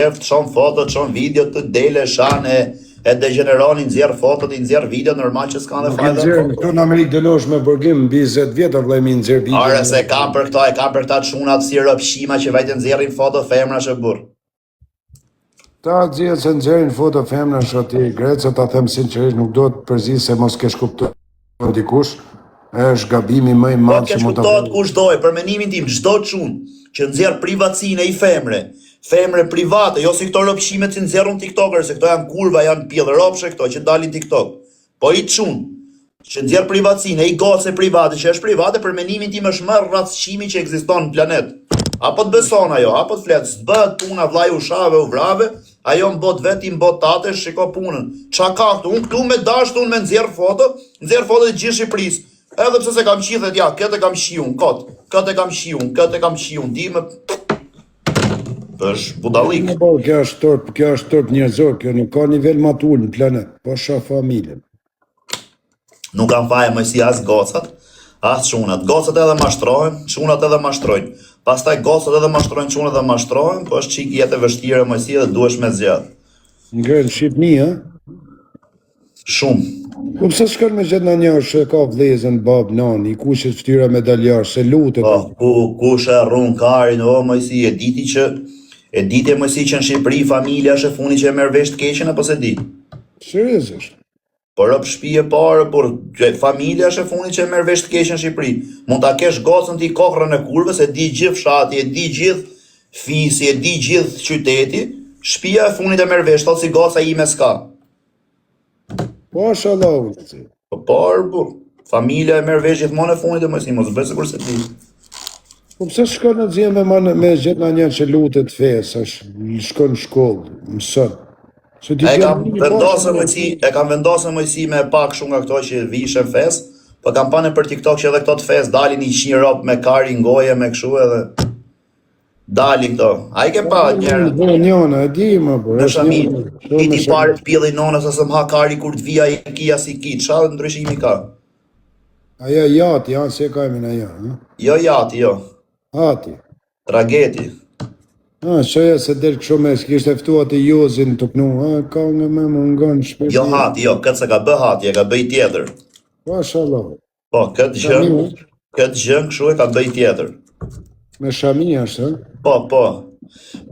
qef, të çon foto, të çon video të dele, shan e e degjeneron, i nxjerr fotot, i nxjerr video, normal që s'ka dhe Nuk i faj dhe nxjerr, foto. këtu në Amerikë dënohesh me burgim mbi 20 vjet, o vëllai mi nxjerr video. Ore se kam për këto, e kam për këta çunat si ropqima që vajten nxjerrin foto femrash e burr. Ta nxjerr se nxjerrin foto femrash aty Greca, ta them sinqerisht, nuk do të përzi se mos kesh kuptuar dikush, është gabimi më i Po madh kesh që mund ta kuptohet bëj. kush doj, për menimin tim, çdo çun që nxjerr privacinë e i femre, femre private, jo si këto ropqimet që nxjerrun TikToker, se këto janë kurva, janë pjellë ropshe këto që dalin TikTok. Po i çun që nxjerr privacinë e i goce private që është private, për menimin tim është më rracqimi që ekziston në planet. Apo të beson ajo, apo të flet, s'bëhet puna vllai u shave, u vrave, ajo në botë vet, ti në botë tate, shiko punën. Ça ka këtu? Unë këtu me dasht unë me nxjerr foto, nxjerr foto të gjithë Shqipërisë. Edhe pse se kam qi thet ja, këtë e kam qi unë, kot, këtë e kam qi unë, këtë e kam qi unë, di më është budallik. Po, kjo është turp, kjo është turp njerëzor, kjo nuk ka nivel më të ulët në planet. Po shoh familjen. Nuk kam faje më si as gocat, as çunat. Gocat edhe mashtrohen, çunat edhe mashtrojnë. Pastaj gocat edhe mashtrojnë, çunat edhe mashtrohen, po është çik jetë e vështirë më si edhe duhesh me zgjedh. Ngre në Shqipni, ë? Shumë. Po pse shkon me gjetë në një që ka vllezën, bab, nan, i kuqet fytyra me dal jashtë, se lutet. Po, ku, kush e rrun karin, o Mojsi, e diti që e diti Mojsi që në Shqipëri familja është e fundit që e merr vesh të keqen apo se di? Seriozisht. Po rob shtëpi e parë, por familja është e fundit që e merr vesh të keqen në Shqipëri. Mund ta kesh gocën ti kokrrën e kurvës, e di gjithë fshati, e di gjithë fisi, e di gjithë qyteti. Shtëpia e fundit e merr vesh, thotë si goca ime s'ka. Po është Allahu. Po por, burr, familja e merr vesh gjithmonë e fundit e mos i mos bëj sikur se di. Po pse shkon në xhem me man, me gjetë në një që lutet fesë, është shkon në shkollë, mëson. Se ti E djalë kam i vendosur bashkë, Mojsi, e kam vendosur Mojsi me pak shumë nga këto që vishen fes, po kam pa nëpër TikTok që edhe këto të fes dalin i qinë rob me kari ngoje me kështu edhe dalin këto. A i ke pa njerë? Po njëna, e di më po, Në është shami, njëna. Shumë ti me ti shami. pare të pjellin nonës ose më ha kari kur të vija i kia si ki, qa ndryshimi ka? Ajo jati, janë se ka emrin ajo, ëh? Jo jati, jo. Hati. Trageti. Ah, shoja se del kështu me kishte ftuar atë Jozin të pnu, ah, ka nga më mungon shpesh. Jo hati, jo, këtë se ka bë hati, e ka bë i tjetër. Mashallah. Po, këtë gjë, Shami, këtë gjë kështu e ka bë i tjetër. me shami është, ëh? Po, po.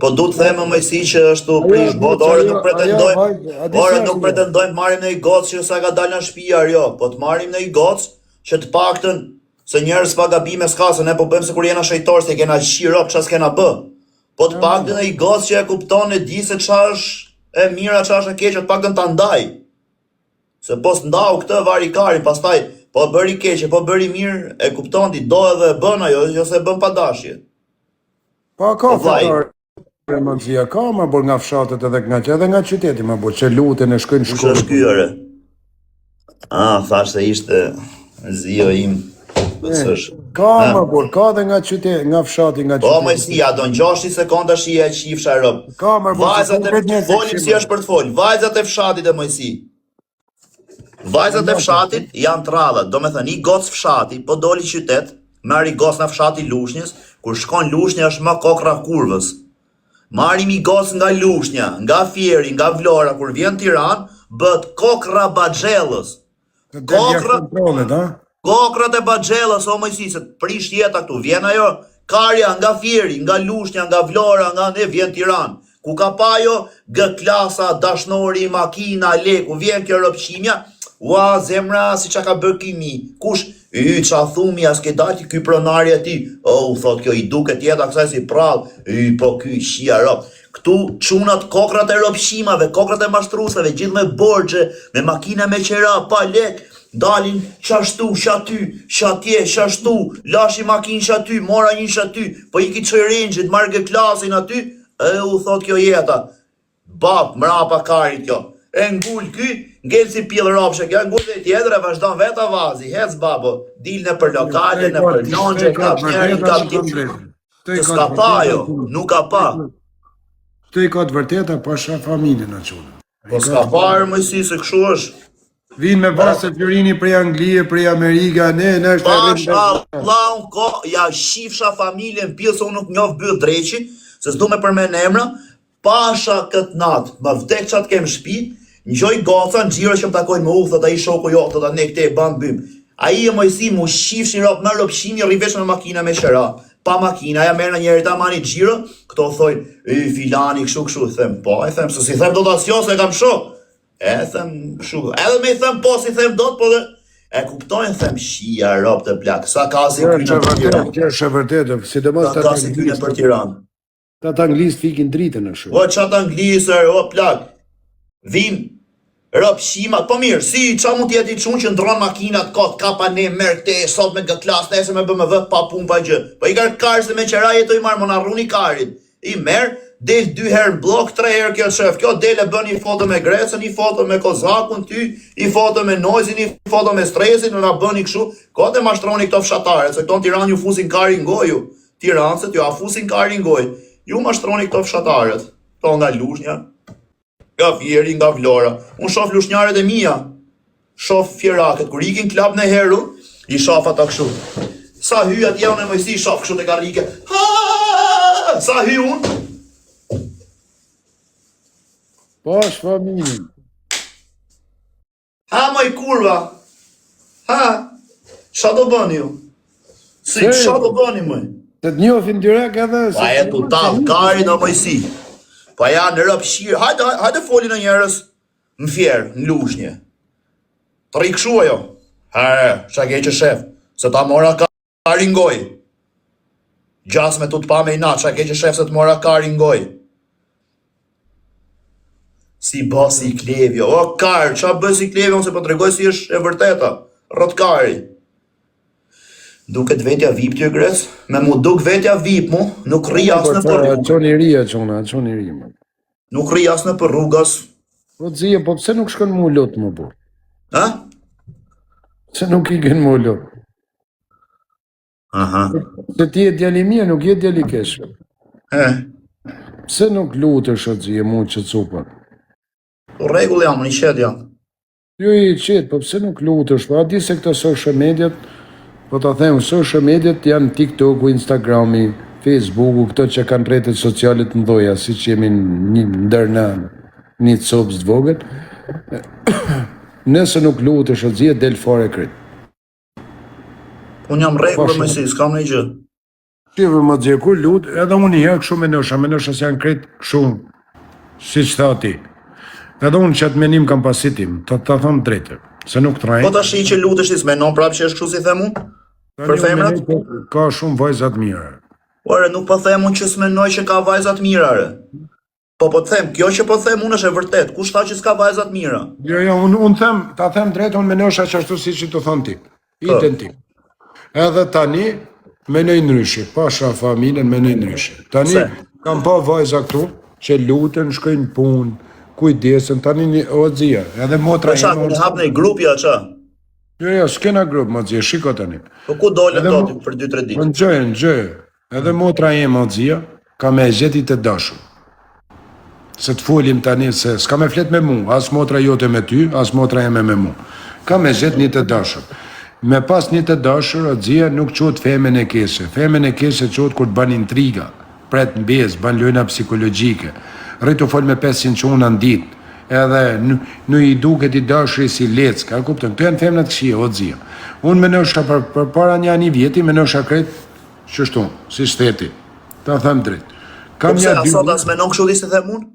Po du të them më si që është u prish Ajo, botë, ore ajo, nuk pretendojmë, ajo, hajde, a di ore si nuk është, pretendojmë të marrim në i gocë që sa ka dalë në shtëpi, ar jo, po të marrim në i gocë që të paktën se njerëz pa gabime s'ka, se ne po bëjmë sikur jena shejtor, se kena qi rob, ç'a s'kena bë. Po të paktën në i gocë që e kupton e di se ç'a është e mira, ç'a është e keqe, të paktën ta ndaj. Se po s'ndau këtë vari karin, pastaj po bëri keqe, po bëri mirë, e kupton ti, do edhe e bën ajo, jo se e bën pa dashje. Po ka Po vllai, fetare më zia, ka më bor nga fshatet edhe nga edhe nga qyteti më bor, që luten e shkojnë në kush shkollë. është ky ore? Ah, thash se ishte zio im. Po s'është. Ka Ha. më bor, ka edhe nga qytet, nga fshati, nga Po më qyteti. si, ja do në 60 sekonda shi e qifsha rob. Ka më bor, se Vajzat e këtë njerëz e folim si këshim. është për të fol. Vajzat e fshatit e Mojsi. Vajzat e fshatit janë trallat, do me thënë, i gocë fshati, po doli qytet, merri gocë nga fshati Lushnjës, kur shkon Lushnja është më kokra kurvës. Marrim i gocë nga Lushnja, nga Fieri, nga Vlora, kur vjen Tiranë, bëhet kokra baxhellës. Të del jashtë Kokra, kontrollit, ha? kokrat e baxhellës, o Mojsi, se të prish jeta këtu. Vjen ajo karja nga Fieri, nga Lushnja, nga Vlora, nga ne vjen Tiranë. Ku ka pa ajo G klasa, dashnori, makina, leku, vjen kjo ropqimja, ua zemra si ça ka bërë kimi. Kush? Y, ça thumi, as ke dalë ky pronari e ti. O, u thot kjo, i duket jeta kësaj si prall. Y, po ky shia rop. Këtu çunat kokrat e ropqimave, kokrat e mashtrusave, gjithë me borxhe, me makina me qera, pa lek, dalin qashtu, qaty, qatje, qashtu, lashi makinë qaty, mora një qaty, po i ki çoj renxhit, marr G klasin aty, e u thot kjo jeta. Bab, mrapa karit kjo. E ngul ky, ngel si pjell ropshe kjo, ngul dhe tjetër e vazhdon vetë avazi, hec babo, dil në për lokale, në për lonxhe, kap njërin, kap tjetrin. Të Të s'ka pa ajo, nuk ka pa. Të i ka të vërteta, pa shah familjen atë çuna. Po s'ka parë më si se kështu është. Vinë me base Florini prej Anglie, prej Amerika, ne ne është Pash Allahun ko, ja shifsha familjen pjellë se unë nuk njoh byll dreqin, se s'du me përmend emra. Pasha këtë natë, më vdek ça të kem shpi, ngjoj gaca në xhiro që më takojnë me udhë, thotë ai shoku jot, thotë ne këte e ban bym. Ai e Moisi mu shifshin rob më rob shimi rri veç me makina me qera, pa makina, ja merr ndonjëherë ta mani xhiro, këto thojnë, y filani kështu kështu, them, po, e them, se s'i them dot as jo se e kam shok. E them kështu, edhe me i them po s'i them dot, po dhe e kuptojnë them shia rob të plak, sa ka si Kjo kyne është e për vërtetë, Tiranë. kjo është e vërtetë, sidomos Sa ta ka si kyne për Tiranë. Ta të anglisë fikin dritën në O ça të anglisë, o plak. Vin rob shima, po mirë, si ça mund të jetë i çun që ndron makinat kot, ka pa ne merr këte sot me G klas, nesër me BMW, pa punë pa gjë. Po i ka kar se me qera jeto i marr, mo na rruni karin. I merr, del dy herë në bllok, tre herë kjo shef. Kjo del e bën një foto me Grecën, një foto me Kozakun, ty, një foto me Nojzin, një foto me Stresin, na bëni kështu. Kot e mashtroni këto fshatare, se këto në Tiranë ju fusin karin n'gojë. Tirancët jua fusin karin n'gojë. Ju mashtroni këto fshatarët. Këto nga Lushnja, nga Fieri, nga Vlora. Unë shoh lushnjarët e mia. Shoh fierakët kur ikin klab në heru, i shoh ata kështu. Sa hyj atje unë e si shoh kështu te karrike. Ha! Sa hyj unë? Po, shfaminin. Ha moj kurva. Ha. Ça do bëni ju? Si, ça do bëni moj? Të të njohin direkt edhe se Pa e tu tall karin o moj si. Pa janë rob shirë. Hajde, hajde foli në njerëz në Fier, në Lushnje. Të rri kështu ajo. Ha, ça ke që shef? Se ta mora karin n'gojë. Gjasme tu të pa me inat, ça ke që shef se të mora karin n'gojë. Si bë si Klevjo, o kar, ça bë si Klevjo, unë se po tregoj si është e vërteta, rrot kari. Duket vetja VIP ty Gres, me mu duk vetja VIP mu, nuk rri as po, në për rrugë. Çon i ri, çona, çon i ri. Nuk rri as nëpër rrugë as. Po zije, po pse nuk shkon mu lut më burr? Ha? Pse nuk ikën mu lut? Aha. Se ti je djalë i mirë, nuk je djalë i keq. E. Pse nuk lutesh o zije mu qetësu pak? Po rregull jam, unë i qetë jam. Jo i qetë, po pse nuk lutesh? Po a di se këto social mediat, po ta them, social mediat janë TikToku, Instagrami, Facebooku, këto që kanë rrjetet sociale të mëdha, siç jemi një ndër në një copë të vogël. Nëse nuk lutesh o zije del fare krejt. Unë jam rregull me si, s'kam ndonjë gjë. Shive më zije, kur lut, edhe unë një herë kështu menosha, menosha se janë krejt kështu, siç tha ti. Edhe unë qatë menim kam pas si tim, ta, ta them drejtë, se nuk të rrej. Po tash që lutesh ti s'menon prapë që është kështu si them unë? Për femrat? Po, ka shumë vajza të mira. Ore, nuk po them unë që s'menoj që ka vajza të mira, re. Po po të them, kjo që po them unë është e vërtetë. Kush tha që s'ka vajza të mira? Jo, jo, unë un them, ta them drejt, unë menosha që ashtu siç të thon ti. Po. Identik. Edhe tani menoj ndryshe, pasha familjen menoj ndryshe. Tani Pse? kam pa vajza këtu që luten, shkojnë në punë, kujdesen, tani një o zija, edhe motra Po ça, keni hap një grup ja ça? Jo, jo, s'kena grup, mo zija, shiko tani. Po ku dolën këto për 2-3 ditë? Po ngjoj, ngjoj. Edhe motra ime o zija, ka me e gjet të dashur. Se të folim tani se s'ka me flet me mu, as motra jote me ty, as motra ime me mu. Ka me gjet një të dashur. Me pas një të dashur, o zija nuk quhet femën e keqe. Femën e keqe quhet kur të ban intriga, pret në besë, ban lojna psikologjike. Rri tu fol me 500 çuna në ditë. Edhe nuk i duket i dashuri si leckë, a kupton? Këto janë femna të këqija, o zija. Unë menosha për, për para një një vjeti, menosha krejt Qështu, si shteti. Ta them drejt. Kam po pse, a sot as menon kështu si them unë?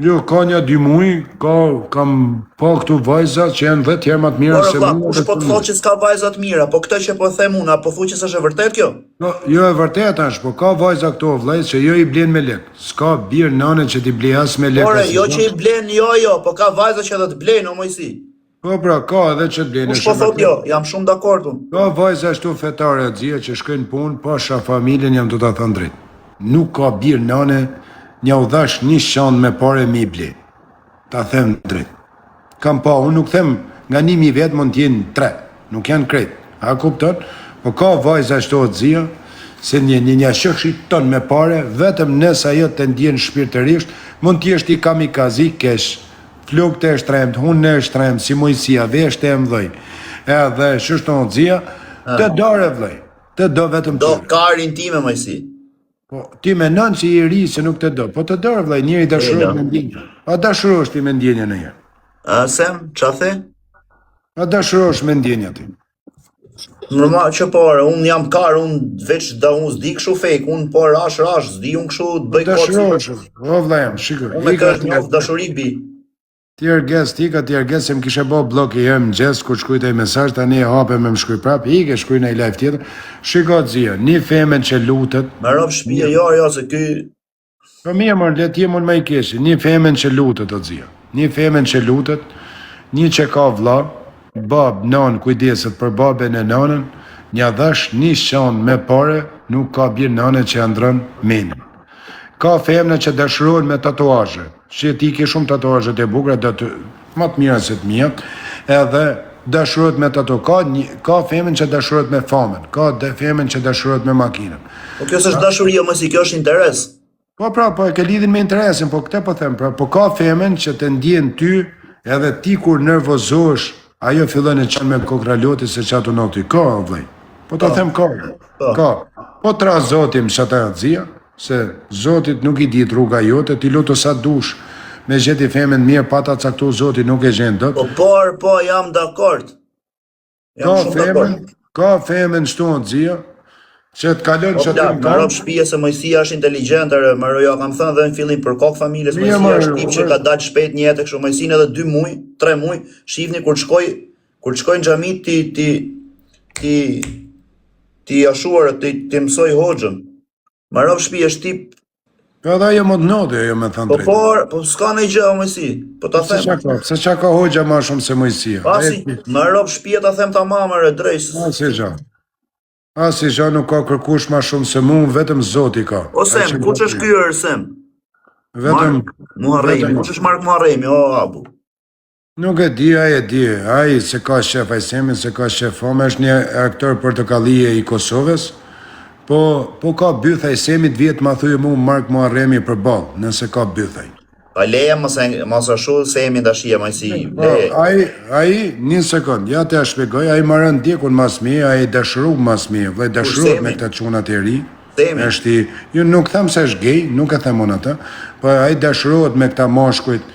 Jo, ka një dy muaj, ka kam pa këtu vajza që janë 10 herë më të mira se mua. Kush po të thotë që s'ka vajza të mira, po këtë që po them unë, apo thu që s'është e vërtetë kjo? Jo, jo e vërtetë është, po ka vajza këtu o vëllai që jo i blen me lek. S'ka bir nëne që t'i blej as me lek. Ore, jo që i blen, jo, jo, po ka vajza që edhe të blejnë, o Mojsi. Po pra, ka edhe që të blejnë. Kush po thotë jo, jam shumë dakord unë. Ka vajza ashtu fetare o zija që shkojnë punë, pasha familjen jam tu ta thënë drejt. Nuk ka bir nane, nja u dhash një çantë me pare me i ble. Ta them drejt. Kam pa, unë nuk them nga 1000 vetë mund të jenë 3, nuk janë krejt. A kupton? Po ka vajza ashtu o zija, se një një një shosh i ton me pare, vetëm nëse ajo të ndjen shpirtërisht, mund të jesh ti kamikaz i keq, Flokët e shtrembtë, hundën e shtrembtë, si Mojsia, veshët e mëdhej. Edhe qështu o zija, të do re vllai. Të do vetëm Do ty. karin time Mojsi. Po, ti menon që je i ri se nuk të do. Po të do, vllai, njeri dashurohet me ndjenja. A dashurohesh ti me ndjenja ndonjëherë? A, Sem, ça the? A dashurohesh me ndjenja ti? Normal që po, ore, unë jam kar, unë veç da unë s'di kështu fake, unë po rash rash, s'di unë kështu të bëj kot. Dashurohesh, o vllai jam, shiko. Unë me kë njoh dashuri bi. Ti Erges, ti ka ti Erges se më kishe bo bllok i herë mëngjes kur shkrujte ai mesazh tani e hape me më shkruj prap, ik e shkruj në një live tjetër. Shiko Zia, një femën që lutet. Me rob shpije, jo, jo, se ky Po mirë, mor, le të jem unë më i keqi. Një femën që lutet, o Zia. Një femën që lutet, një që ka vlla, bab, nanë, kujdeset për babën e nanën, nja dhash një çantë me pare, nuk ka bir nane që ja ndrron menin. Ka femna që dashurohen me tatuazhe, që ti ke shumë tatuazhe të bukura, do të më të mira se të mia, edhe dashurohet me tatu. Ka një, ka femën që dashurohet me famën, ka dhe femën që dashurohet me makinën. Po kjo s'është dashuri, jo mos i kjo është interes. Po pra, po e ke lidhin me interesin, po këtë po them, pra, po ka femën që të ndjen ty, edhe ti kur nervozohesh, ajo fillon e qan me kokra loti se çatu noti. Ka, vllai. Po ta po. them ka. Po. Ka. Po tra Zoti më çata zia, se Zotit nuk i dihet rruga jote, ti lutu sa dush me gjeti femën mirë pa ta caktu Zoti nuk e gjen dot. Po por, po jam dakord. Jam ka shumë femën, ka femën shtu zia, që të kalon po, që të më rob shtëpia se Moisia është inteligjent, ere, më jo kam thënë dhe në fillim për kokë familjes Moisia është tip që ka dalë shpejt një jetë kështu Moisinë edhe 2 muaj, 3 muaj, shihni kur shkoj Kur të shkoj në xhami ti ti ti ti ashuar ti ti mësoj hoxhën. Më rob shtëpi është tip Po edhe ajo më të noti, ajo me thënë Po por, po s'ka në gjë, o Moisi, po ta them. Se çka, se çka ka hoxha më shumë se Moisia. Pasi, më rob shtëpi ta them tamam e drejt. Asnjë gjë. Asnjë gjë nuk ka kërkush më shumë se mu, vetëm Zoti ka. O Sem, kush është ky Sem? Vetëm Muharremi, kush është Mark Muharremi, o Abu? Nuk e di, ai e di, ai se ka qef ai Semin, se ka qef fame, është një aktor portokallie i Kosovës, po, po ka byth ai Semi të vjet ma thuje mu Mark Muharremi përballë, nëse ka byth ai. Pa leje mos e mos ashtu Semin tash e Moisi, Po, leje. ai, ai, një sekond, ja t'ja shpjegoj, ai ma rënë djekun mas meje, ai dashuru mas meje, vllai dashurohet me këta çunat e ri, Semi? Është i, jo nuk them se është gay, nuk e them unë atë, po ai dashurohet me këta mashkujt,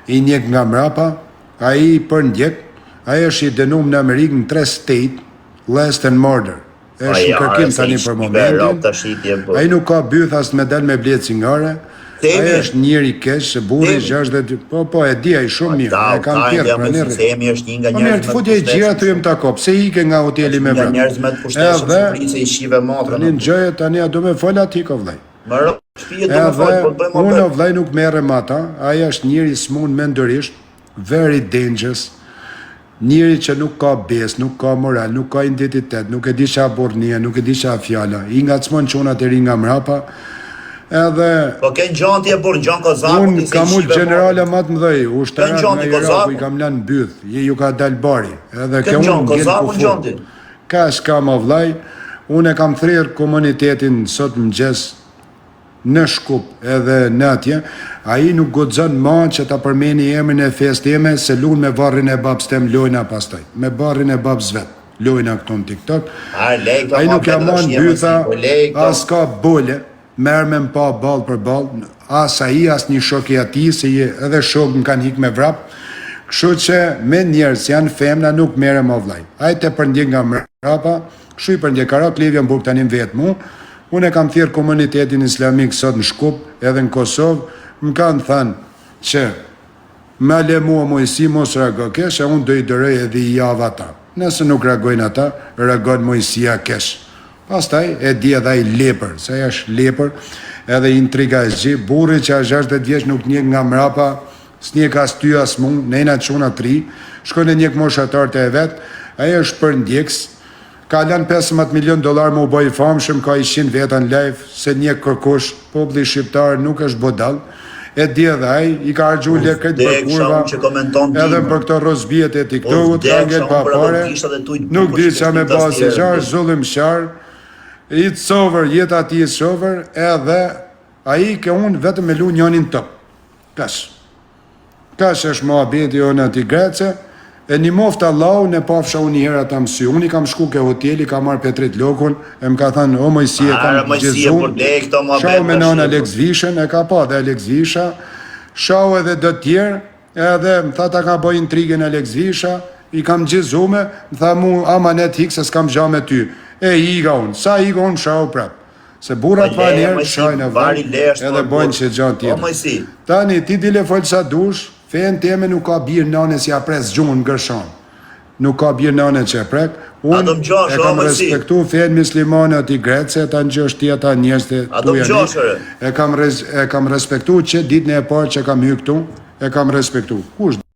i ndjek nga mbrapa, ai i përndjek, ai është i dënum në Amerikë në tre state, lust and murder. Është në kërkim tani për momentin. Ai nuk ka byth as me dal me ble cigare. Ai është njeri i keq, se burri 62, po po e di ai shumë mirë, e kam tjerë pra ne. Semi është një nga njerëzit. Po mirë, të futje gjëra thuj më tako, pse ike nga hoteli me vrap? Nga njerëz më të pushtetshëm se prince i shive motrën. Tani gjëja tani a do me fol aty ko vllai. Më rëp shtëpi do me fol, po të bëjmë Unë vllai nuk merrem me ata, ai është njeri i smun mendërisht, very dangerous. Njeri që nuk ka besë, nuk ka moral, nuk ka identitet, nuk e di ça burrnia, nuk e di ça fjala, i ngacmon çunat e ri nga mrapa, edhe Po ke ngjan ti e burr, ngjan kozaku ti se kam ul gjenerala ma të mëdhej, ushtarak nga Iraku i kam lënë byth, je ju ka dal bari, edhe ke unë ngel kufur. Ka s'ka mo vllai, unë e kam thirr komunitetin sot mëngjes në Shkup edhe në atje, ai nuk guxon ma që ta përmeni emrin e fesë teme se lun me varrin e babës tem lojna pastaj, me varrin e babës vet lojna këtu në TikTok, ai nuk ja man bytha as ka bole, merr me m'pa ballë për ballë, as ai as një shok i atij se edhe shokë më kanë hik me vrap, kështu që me njerëz që janë femna nuk merrem o vllai, ai te përndjek nga mrapa, kështu i përndjek, ka ra Klevja në burg tani m'vet mu, Unë e kam thirrë komunitetin islamik sot në Shkup edhe në Kosovë, më kanë thanë që ma le mua Moisi mos reago keq e unë do i dëroj edhe i javë ata. Nëse nuk reagojnë ata, reagon Moisia keq. Pastaj e di edhe ai lepër, se ai është lepër edhe intrigaxhi, burri që është 60 vjeç nuk ndjek nga mrapa, s'ndjek as ty as mu, ne jena çuna të ri, shkon e ndjek moshatarët e vet, ai është përndjekës, Ka lënë 15 milion dollar me u bo i famshëm ka 100 veta në live s'e njeh kërkush populli shqiptar nuk është budall e di edhe ai i ka harxhu lekë krejt për kurva edhe për këto rrozbijet e tiktokut ka ngel pa pare nuk di ça me ba si gja është zullumqar it's over jeta e tij it's over edhe ai ke unë vetëm me lu njonin top kaq kaq është muhabeti jonë aty grece. E nimoftë Allahu ne pafsha unë njëherë ata më sy. Unë i kam shku ke hoteli, kam marrë Petrit Lokun, e më ka thënë, o Mojsi e kam Ara, Mojsi, e gjezu. po le këto muhabet Shau me tash, nënë e, Alex Vishën, e ka pa dhe Alex Visha, shau edhe do tjerë, edhe më tha ta ka boj intrigën Alex Visha, i kam gjezume, më tha mu amanet hik se s'kam gja me ty. E iga unë, sa iga unë shau prap. Se burrat Po pa le, njerë Mojsi, shajnë në vari vend, lesh, edhe po, bojnë burr. që gja O tjetër. Mojsi, Tani, ti dile fol sa dush, fenë teme nuk ka birë nane si ja pres gjuhën gërshon. Nuk ka birë nane që e prek. A Unë do më gjosh, e o, kam Mojsi? respektu fenë muslimane ati grece, ata në gjështë ti ata njerëz të A do më tuja gjosh, ore? E kam, rez, e kam respektu që ditën e parë që kam hy këtu, e kam respektu. Kush?